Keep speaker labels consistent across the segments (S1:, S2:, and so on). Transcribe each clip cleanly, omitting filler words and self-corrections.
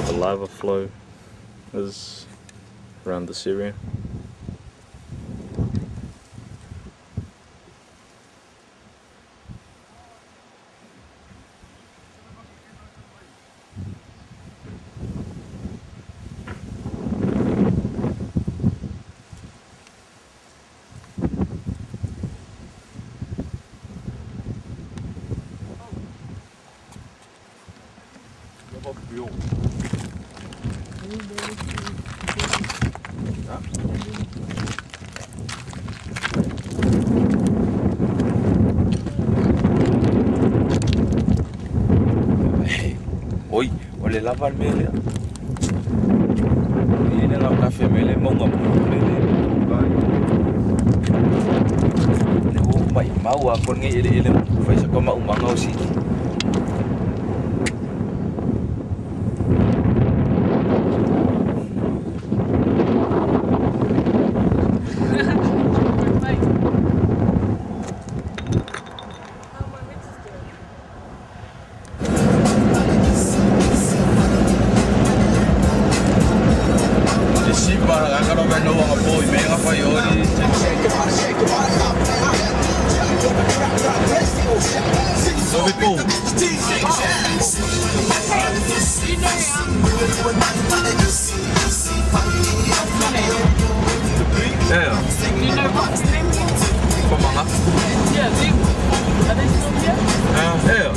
S1: The lava flow is around this area.
S2: Oi, o le lava le mele. E le la kafe mele monga mele. Le o mai mau a kon ngi ele ele fai sa koma umanga o siti.
S3: Yeah.
S4: Do you know what's the name?
S3: From Manga.
S4: Yeah, are they still here?
S3: Yeah.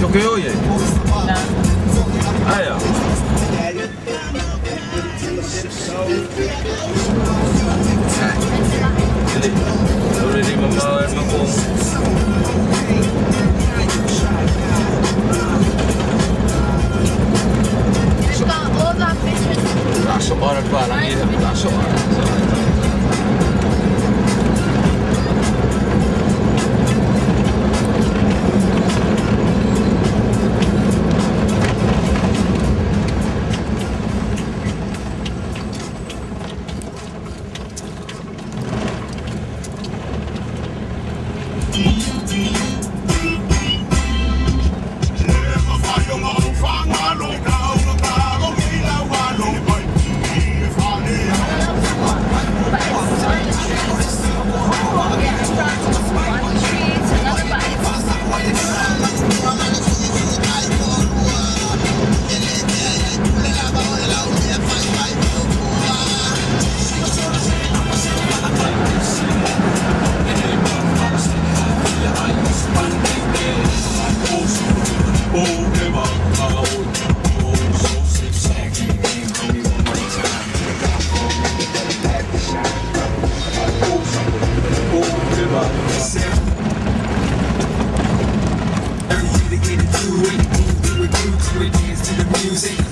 S3: Okay, oh yeah.
S4: No.
S3: Ah, yeah.
S4: We've got all the pictures.
S5: Music.